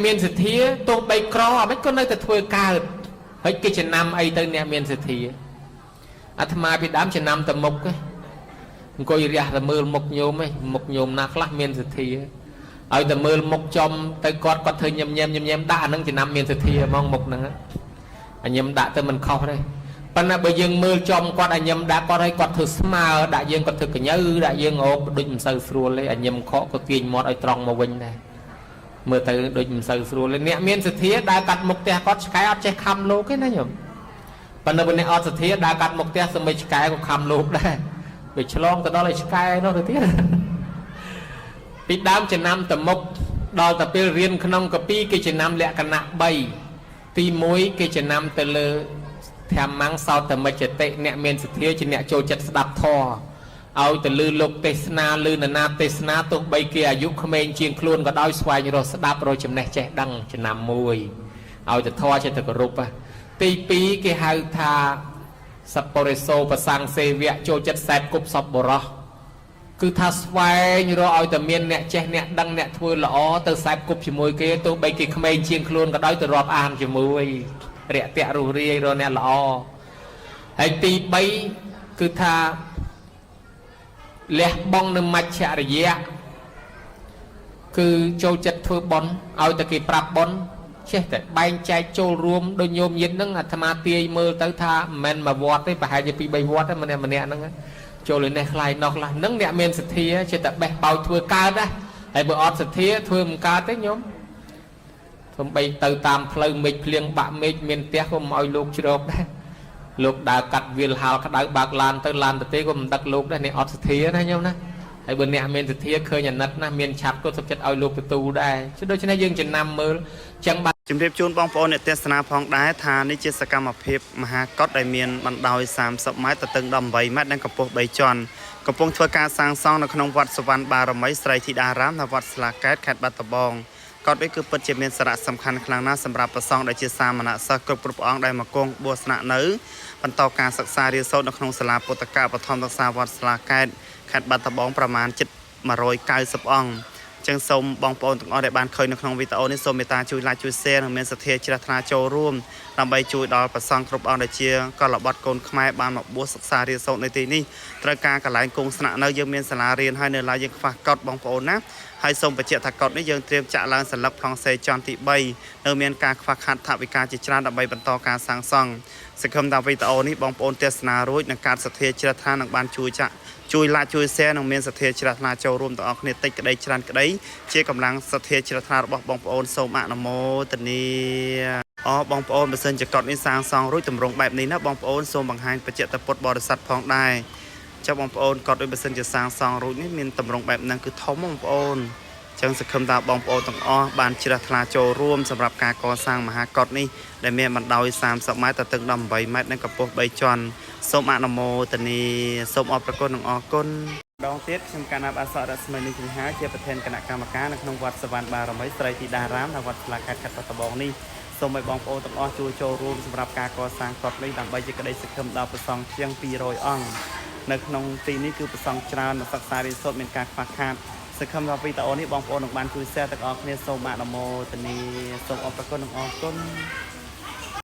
មានសទ្ធាទោះបីក្រអាមិនក៏នៅតែធ្វើកើតហើយគេចំណាំអីទៅអ្នកមានសទ្ធាអាត្មាពីដើមចំណាំតែមុខទេអង្គុយរះតែមើលមុខញោមឯងមុខញោមណាខ្លះមានសទ្ធាឲ្យតែមើលមុខចំទៅគាត់គាត់ធ្វើញឹមញែមញឹមញែមដាក់អានឹងចំណាំមានសទ្ធាហ្មងមុខហ្នឹងអញញឹមដាក់ទៅមិនខុសទេប៉ុន្តែបើយើងមើលចំគាត់អញញឹមដាក់គាត់ឲ្យគាត់ធ្វើស្មើដាក់យើងគាត់ធ្វើកញើដាក់យើងអូដូចមិនសូវស្រួលទេអញញឹមខកក៏ទាញមាត់ឲ្យត្រង់មកវិញដែរមើលទៅដូចមិនសូវស្រួលទេអ្នកមានសទ្ធាដើរកាត់មុខផ្ទះគាត់ឆ្កែអត់ចេះខំលោកទេណាញោមប៉ុន្តែបើអ្នកអត់សទ្ធាដើរកាត់មុខផ្ទះសម្បីឆ្កែក៏ខំលោកដែរវាឆ្លងទៅដល់ឲ្យឆ្កែនោះទៅទៀតពីដើមចំណាំតមុខដល់ទៅពេលរៀនក្នុងកពីគេចំណាំលក្ខណៈ3ទី1គេចំណាំទៅលើធម្មំសោតមិច្ចតិអ្នកមានសទ្ធាជាអ្នកចូលចិត្តស្ដាប់ធម៌ឲ្យទៅលឺលោកទេសនាលឺនរណាទេសនាទោះបីគេអាយុក្មេងជាងខ្លួនក៏ដោយស្វែងរកស្ដាប់រកចំណេះចេះដឹងចំណាំមួយឲ្យទៅធម៌ចេះតែគោរពទី2គេហៅថាសពរិសោប្រសੰសេវៈចូលចិត្តសែបគប់សពបរោះគឺថាស្វែងរកឲ្យតែមានអ្នកចេះអ្នកដឹងអ្នកធ្វើល្អទៅសែបគប់ជាមួយគេទោះបីគេក្មេងជាងខ្លួនក៏ដោយទៅរាប់អានជាមួយរាក់ទាក់រុះរាយរកអ្នកល្អហើយទី3គឺថាលះបង់នៅមច្ឆរិយៈគឺចូលចិត្តធ្វើបុណ្យឲ្យតែគេប្រាប់បុណ្យចេះតែបែងចែកចូលរួមដូចញោមញាតហ្នឹងអាត្មាទាយមើលទៅថាមិនមែនមួយវត្តទេប្រហែលជា2 3វត្តទេម្នាក់ម្នាក់ហ្នឹងចូលលេនេះខ្លាយនោះខ្លះហ្នឹងអ្នកមានសទ្ធាចេះតែបេះបោចធ្វើកើតណាហើយបើអត់សទ្ធាធ្វើមិនកើតទេញោមសំបីទៅតាមផ្លូវមេឃភ្លៀងបាក់មេឃមានផ្ទះក៏មិនឲ្យលោកជ្រកដែរលោកដើរកាត់វាលហាលក្តៅបើកឡានទៅឡានទៅទេក៏មិនដឹកលោកដែរនេះអត់សទ្ធាណាញោមណាហើយបើអ្នកមានសទ្ធាឃើញអាណិតណាមានឆាប់ក៏សុខចិត្តឲ្យលោកទទួលដែរដូច្នេះយើងចំណាំមើលចឹងបាទ ជំរាបជូនបងប្អូនអ្នកទស្សនាផងដែរថានេះជាសកម្មភាពមហាកុដដែលមានបណ្ដោយ30ម៉ែត្រទទឹង18ម៉ែត្រនិងកម្ពស់3ជាន់កំពុងធ្វើការសាងសង់នៅក្នុងវត្តសុវណ្ណបារមីស្រីធីតារាមនៅវត្តស្លាកែតខេត្តបាត់ដំបងកុដនេះគឺពិតជាមានសារៈសំខាន់ខ្លាំងណាស់សម្រាប់ព្រះសង្ឃដែលជាសាមណសិស្សគ្រប់គ្រប់អង្គដែលមកគង់បួសស្នាក់នៅបន្តការសិក្សារៀនសូត្រនៅក្នុងសាលាពុទ្ធកបឋមសិក្សាវត្តស្លាកែតខេត្តបាត់ដំបងប្រមាណជិត190អង្គ ចឹងសូមបងប្អូនទាំងអស់ដែលបានឃើញនៅក្នុងវីដេអូនេះសូមមេត្តាជួយ like ជួយ share និងមានសទ្ធាជ្រះថ្លាចូលរួមដើម្បីជួយដល់ព្រះសង្ឃគ្រប់អង្គដែលជាកលបុត្រកូនខ្មែរបានមកបួសសិក្សារៀនសូត្រនៅទីនេះត្រូវការកន្លែងគង់ស្នាក់នៅយើងមានសាលារៀនហើយនៅឡើយយើងខ្វះកុដបងប្អូនណាហើយសូមបញ្ជាក់ថាកុដនេះយើងត្រៀមចាក់ឡើងសន្លឹកប្លង់សេចន់ទី3នៅមានការខ្វះខាតថវិកាជាច្រើនដើម្បីបន្តការសាងសង់សង្ឃឹមថាវីដេអូនេះបងប្អូនទស្សនារួចនឹងការសទ្ធាជ្រះថ្លានឹងបានជួយចាក់ជួយ like ជួយ share និងមានសទ្ធាជ្រះថ្លាចូលរួមទាំងអស់គ្នាតិចក្តីច្រើនក្តីជាកម្លាំងសទ្ធាជ្រះថ្លារបស់បងប្អូនសូមអនុមោទនាអបងប្អូនបើសិនជាកុដនេះសាងសង់រួចទម្រង់បែបនេះណាបងប្អូនសូមបង្ហាញបច្ចតពុទ្ធបរិស័ទផងដែរចុះបងប្អូនកុដដូចបើសិនជាសាងសង់រួចនេះមានទម្រង់បែបហ្នឹងគឺធំបងប្អូនចឹងសង្ឃឹមថាបងប្អូនទាំងអស់បានជ្រះថ្លាចូលរួមសម្រាប់ការកសាងមហាកុដនេះដែលមានបណ្ដោយ30ម៉ែត្រទទឹង18ម៉ែត្រនិងកម្ពស់3ជាន់សូមអនុមោទនាសូមអរព្រគុណនិងអរគុណម្ដងទៀតខ្ញុំកណ្ណាបអសរស្មីនេះជំហាជាប្រធានគណៈកម្មការនៅក្នុងវត្តសវណ្ណបារមីស្រីធីតារាមនៅវត្តស្លាខេត្តខេត្តបាត់ដំបងនេះសូមឲ្យបងប្អូនទាំងអស់ជួយចូលរួមសម្រាប់ការកសាងកុដនេះដើម្បីជាក្តីសង្ឃឹមដល់ព្រះសង្ឃជាង200អង្គនៅក្នុងទីនេះគឺព្រះសង្ឃច្រើននិងសិក្សារៀនសូត្រមានការខ្វះខាតសង្ឃឹមថាវីដេអូនេះបងប្អូននឹងបានជួយ share ទាំងអស់គ្នាសូមអនុមោទនាសូមអរព្រគុណនិងអរគុណ។